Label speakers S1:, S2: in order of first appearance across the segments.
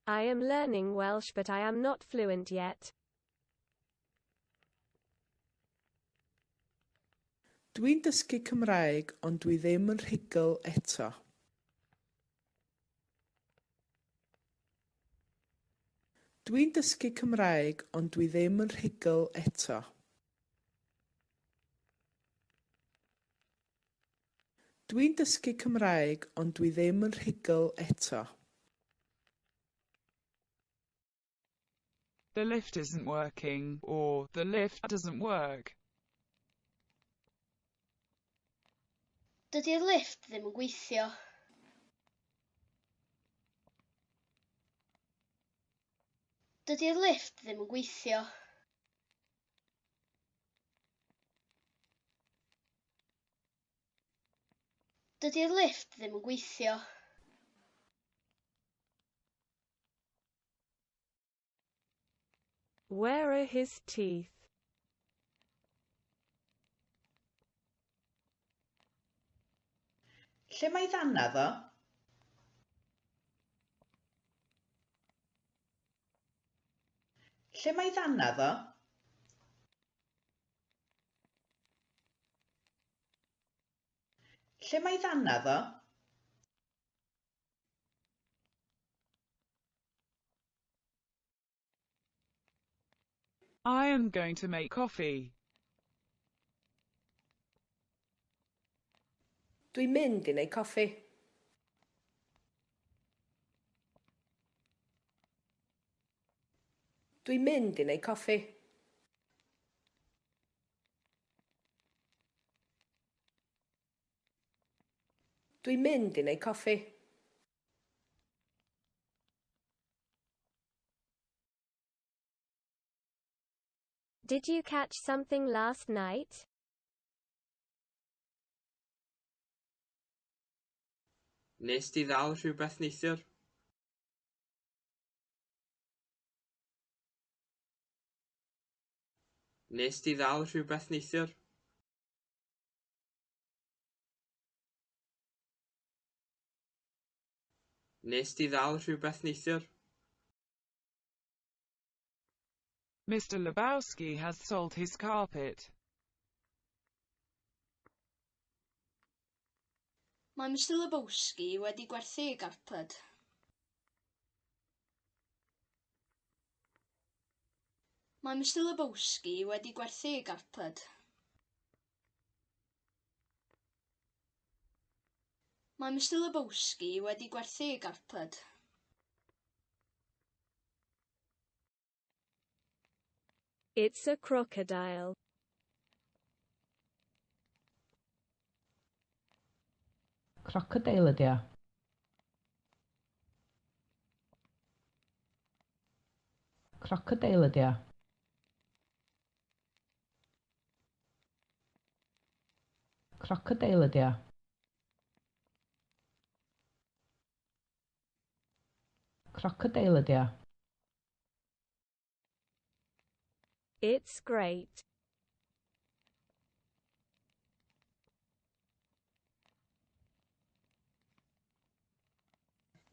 S1: I am learning Welsh but I am not fluent yet.
S2: Dwi'n dysgu Cymraeg ond dwi ddim yn rhugl eto. Dwi'n dysgu Cymraeg ond dwi ddim yn rhugl eto. Dwi'n dysgu Cymraeg ond dwi ddim yn rhugl eto.
S3: The lift isn't working, or the lift doesn't work.
S4: Dydy'r lifft ddim yn gweithio. Dydy'r lifft ddim yn gweithio. Dydy'r lifft ddim yn gweithio.
S1: Where are his teeth?
S5: Lle mae ddannadd o? Lle mae ddannadd o? Lle mae ddannadd o?
S3: I am going to make coffee.
S6: Dwi'n mynd i wneud coffi. Dwi'n mynd i wneud coffi. Dwi'n mynd i wneud coffi.
S1: Did you catch something last night?
S7: Nes di ddal rhywbeth neithiwr? Nes di ddal rhywbeth neithiwr? Nes di ddal rhywbeth neithiwr?
S3: Mr. Lebowski has sold his carpet.
S4: Mae Mr Lebowski wedi gwerthu ei garped. Mae Mr Lebowski wedi gwerthu ei garped. Mae Mr Lebowski wedi gwerthu ei garped.
S1: It's a crocodile.
S8: Crocodeil ydy o. Crocodeil ydy o. Crocodeil ydy o. Crocodeil ydy o.
S1: It's great.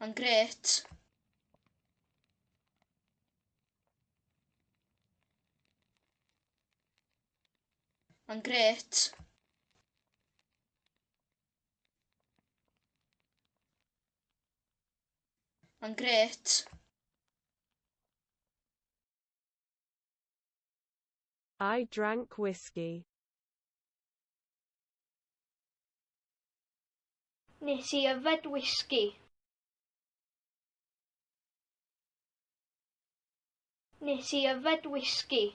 S4: Mae'n grêt. Mae'n grêt. Mae'n grêt.
S1: I drank whiskey.
S4: Nes i yfed wisgi. Nes i yfed wisgi.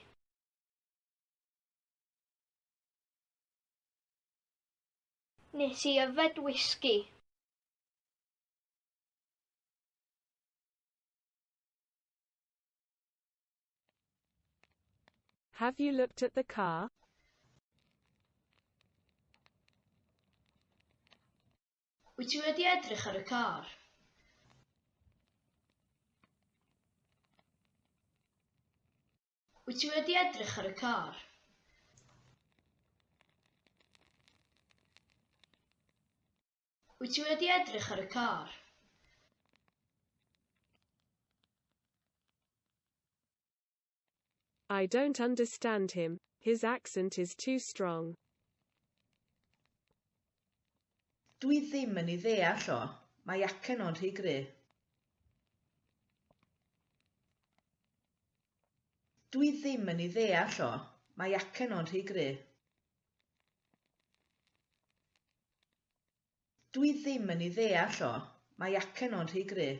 S4: Nes i yfed wisgi.
S1: Have you looked at the car?
S4: Wyt ti wedi edrych ar y car? Wyt ti wedi edrych ar y car? Wyt ti wedi edrych ar y car?
S9: I don't understand him, his accent is too strong.
S5: Dwi ddim yn ei ddeall o. Mae acen o'n rhy gry. Dwi ddim yn ei ddeall o. Mae acen o'n rhy gry. Dwi ddim yn ei ddeall o. Mae acen o'n rhy gry.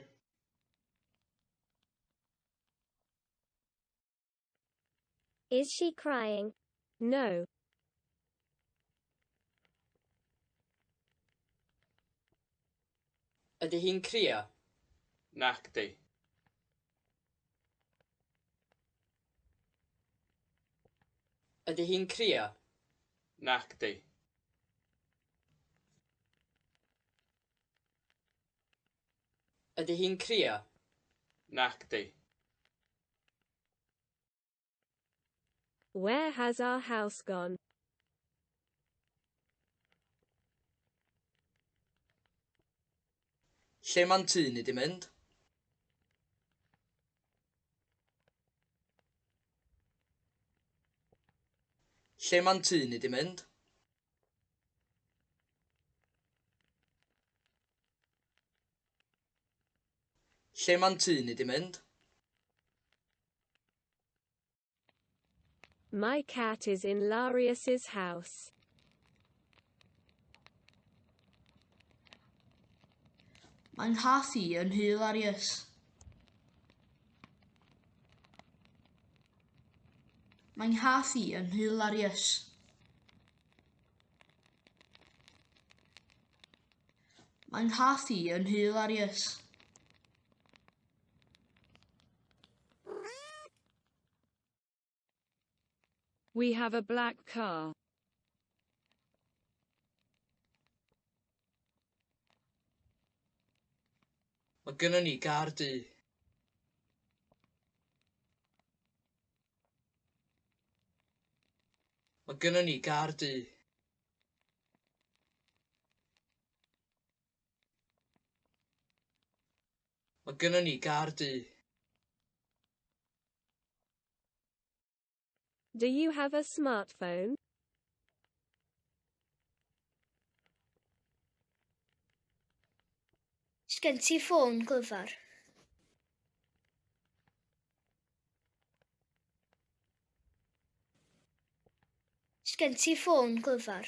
S1: Is she crying?
S9: No.
S7: Ydy hi'n crio? Nacdi. Ydy hi'n crio? Nacdi. Ydy hi'n crio? Nacdi.
S9: Where has our house gone?
S10: Lle ma'n tŷ ni 'di mynd? Lle ma'n tŷ ni 'di mynd? Lle ma'n tŷ ni 'di mynd?
S9: My cat is in Larius's house.
S4: Mae 'nghath i yn nhŷ Larius. Mae 'nghath i yn nhŷ Larius. Mae 'nghath i yn nhŷ Larius.
S3: We have a black car.
S10: Mae gynnon ni gar du. Mae gynnon ni gar du. Mae gynnon ni gar du.
S9: Do you have a smartphone?
S11: Sgen ti ffôn glyfar? Sgen ti ffôn glyfar?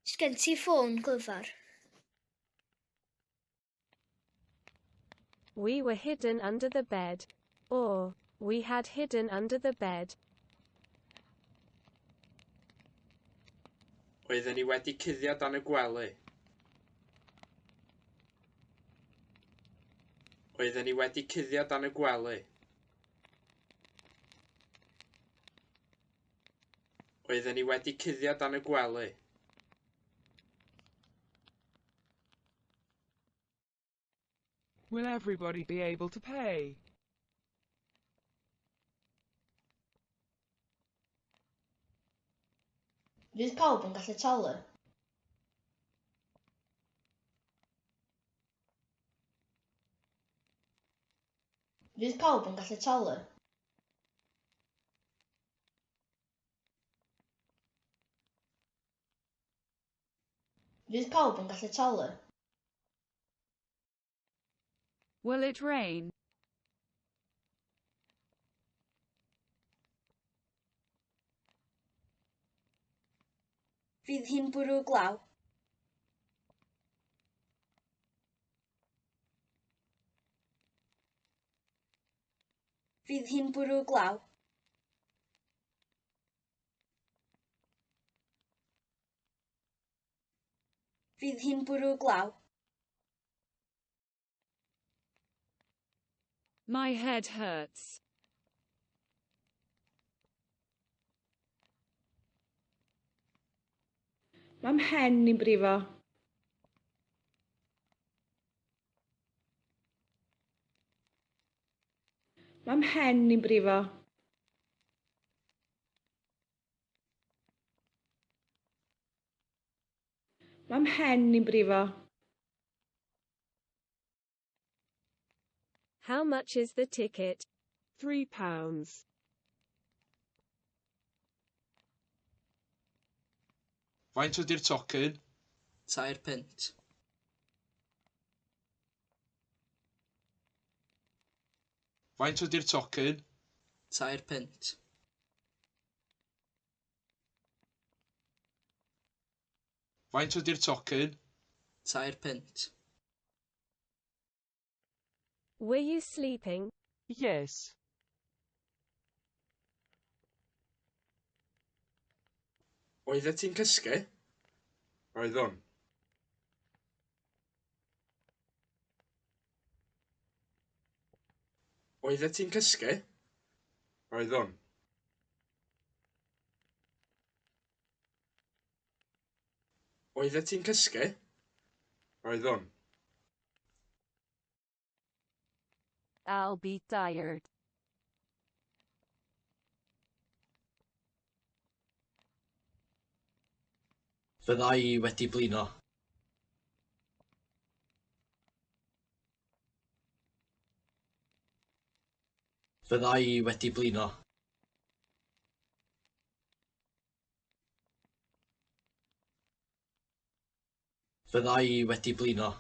S11: Sgen ti ffôn glyfar?
S9: We were hidden under the bed. Or, we had hidden under the bed.
S7: Oedden ni wedi cuddio dan y gwely. Oedden ni wedi cuddio dan y gwely. Oedden ni wedi cuddio dan y gwely.
S3: Will everybody be able to pay?
S4: Fydd pawb yn gallu talu? Fydd pawb yn gallu talu? Fydd pawb yn gallu talu?
S3: Will it rain?
S11: Fydd hi'n bwrw glaw? Fydd hi'n bwrw glaw? Fydd hi'n bwrw glaw?
S3: My head hurts.
S2: Mae 'mhen i'n brifo. Mae 'mhen i'n brifo. Mae 'mhen i'n brifo.
S9: How much is the ticket?
S3: £3.
S12: Faint ydy'r tocyn?
S10: 3 punt.
S12: Faint ydy'r tocyn?
S10: 3 punt.
S12: Faint ydy'r tocyn?
S10: 3 punt.
S9: Were you sleeping?
S3: Yes.
S7: Oeddet ti'n cysgu?
S12: Oeddwn.
S7: Oeddet ti'n cysgu?
S12: Oeddwn.
S7: Oeddet ti'n cysgu?
S12: Oeddwn.
S13: I'll be tired.
S10: Fydda i wedi blino. Fydda i wedi blino. Fydda i wedi blino.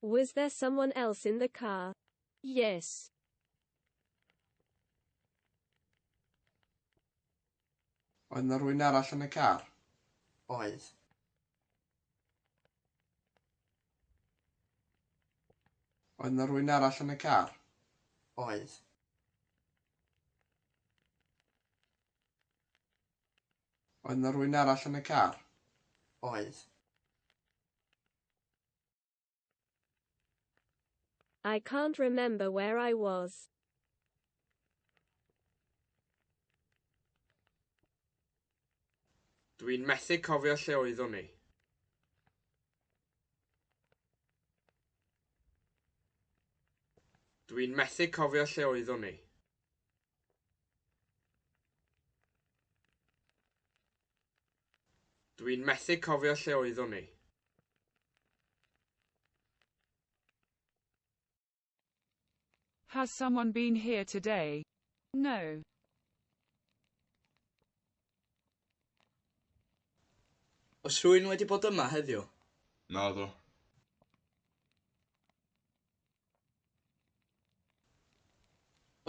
S9: Was there someone else in the car?
S13: Yes.
S12: Oedd 'na rywun arall yn y car?
S10: Oedd.
S12: Oedd 'na rywun arall yn y car?
S10: Oedd.
S12: Oedd 'na rywun arall yn y car?
S10: Oedd.
S9: I can't remember where I was.
S7: Dwi'n methu cofio lle oeddwn i. Dwi'n methu cofio lle oeddwn i. Dwi'n methu cofio lle oeddwn i.
S3: Has someone been here today? No.
S10: Oes rhywun wedi bod yma heddiw?
S12: Naddo.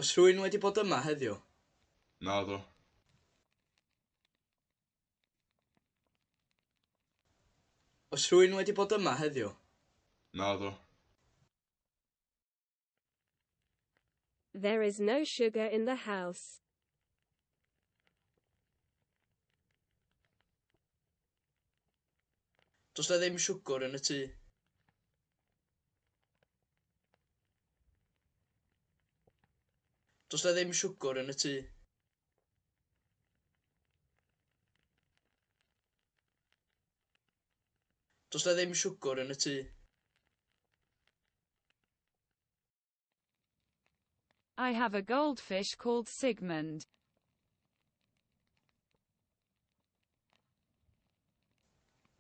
S10: Oes rhywun wedi bod yma heddiw?
S12: Naddo.
S10: Oes rhywun wedi bod yma heddiw?
S12: Naddo.
S9: There is no sugar in the house.
S10: Does 'na ddim siwgr yn y tŷ. Does 'na ddim siwgr yn y tŷ. Does 'na ddim siwgr yn y tŷ.
S3: I have a goldfish called Sigmund.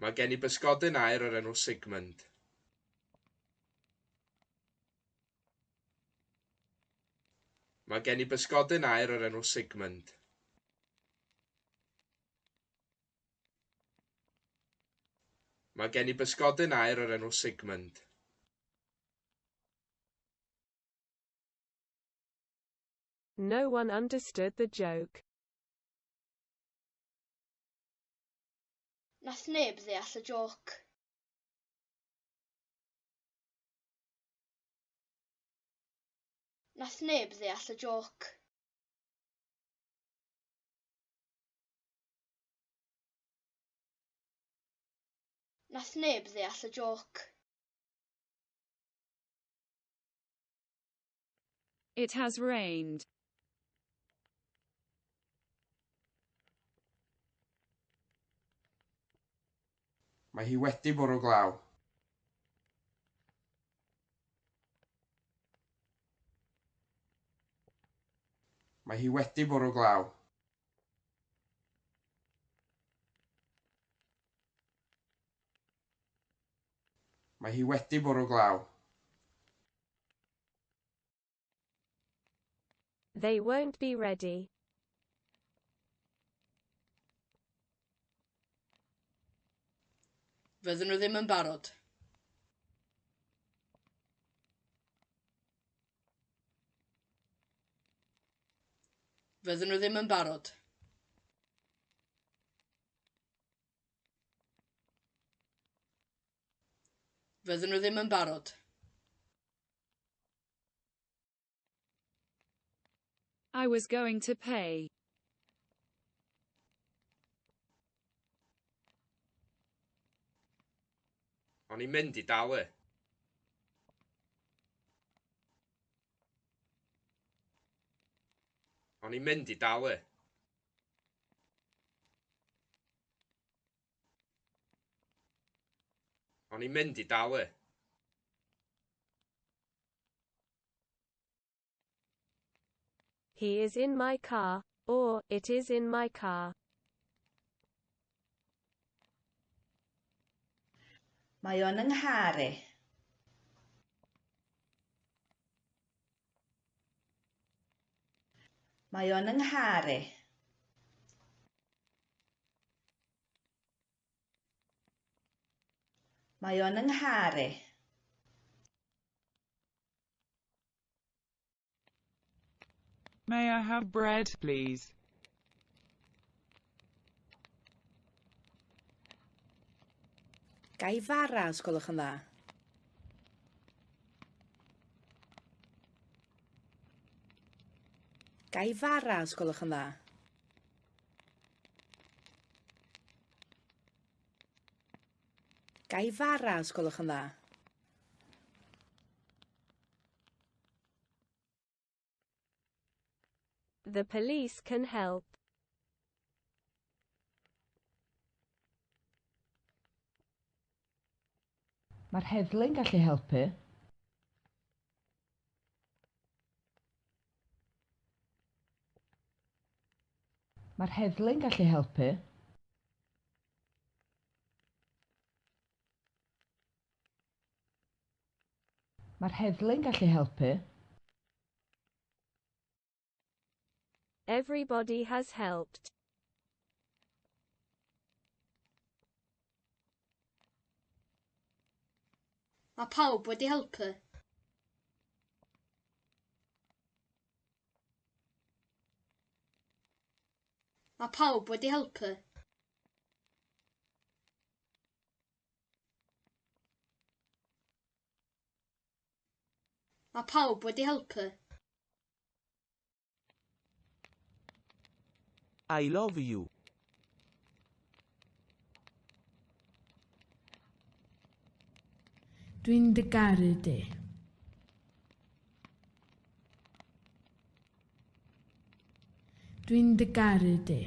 S7: Mae gen i bysgodyn aur o'r enw Sigmund. Mae gen i bysgodyn aur o'r enw Sigmund. Mae gen i bysgodyn aur o'r enw Sigmund.
S9: No one understood the joke.
S4: Nath neb ddeall y jôc. Nath neb ddeall y jôc. Nath neb ddeall y jôc.
S3: It has rained.
S12: Mae hi wedi bwrw glaw. Mae hi wedi bwrw glaw. Mae hi wedi bwrw glaw.
S9: They won't be ready.
S4: Fydden nhw ddim yn barod. Fydden nhw ddim yn barod. Fydden nhw ddim yn barod.
S13: I was going to pay.
S7: O'n i'n mynd i dalu. O'n i'n mynd i dalu. O'n i'n mynd i dalu.
S9: He is in my car, or, it is in my car.
S5: Mae o'n 'y nghar i. Mae o'n 'y nghar i. Mae o'n 'y nghar i.
S3: May I have bread, please?
S6: Ga i fara, os gwelwch yn dda? Ga i fara, os gwelwch yn dda? Ga i fara, os gwelwch yn dda?
S9: The police can help.
S8: Mae'r heddlu'n gallu helpu. Mae'r heddlu'n gallu helpu. Mae'r heddlu'n gallu helpu.
S9: Everybody has helped.
S4: Mae pawb wedi helpu. Mae pawb wedi helpu. Mae pawb wedi helpu.
S14: I love you.
S2: Dwi'n dy garu di. Dwi'n dy garu di.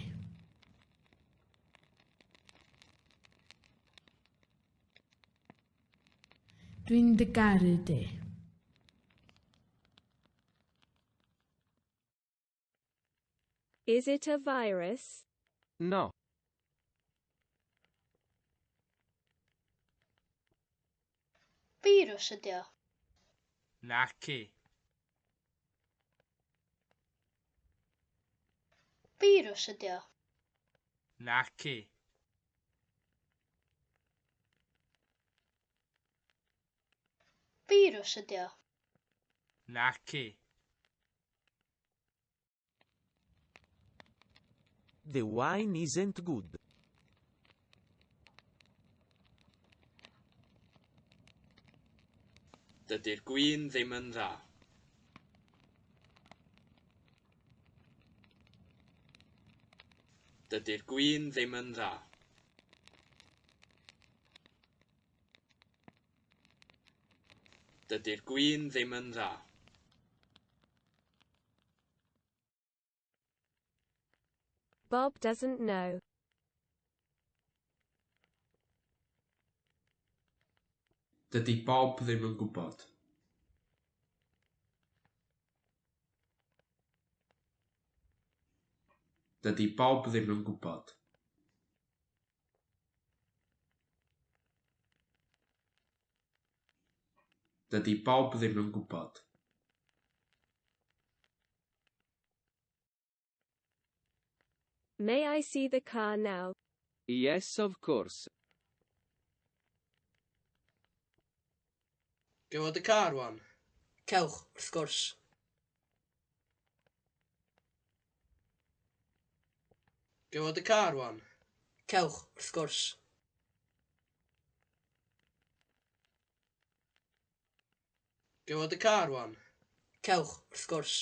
S2: Dwi'n dy garu di.
S9: Is it a virus?
S14: No.
S11: Firws ydy o.
S7: Naci.
S11: Firws ydy o.
S7: Naci.
S11: Firws ydy o.
S7: Naci.
S14: The wine isn't good.
S10: Dydy'r gwin ddim yn dda. Dydy'r gwin ddim yn dda. Dydy'r gwin ddim yn dda.
S9: Bob doesn't know.
S7: Dydy Bob ddim yn gwybod. Dydy Bob ddim yn gwybod. Dydy Bob ddim yn gwybod.
S9: May I see the car now?
S14: Yes, of course.
S10: Ga i weld y car rwan?
S4: Cewch, wrth gwrs.
S10: Ga i weld y car rwan?
S4: Cewch, wrth gwrs.
S10: Ga i weld y car rwan?
S4: Cewch, wrth gwrs.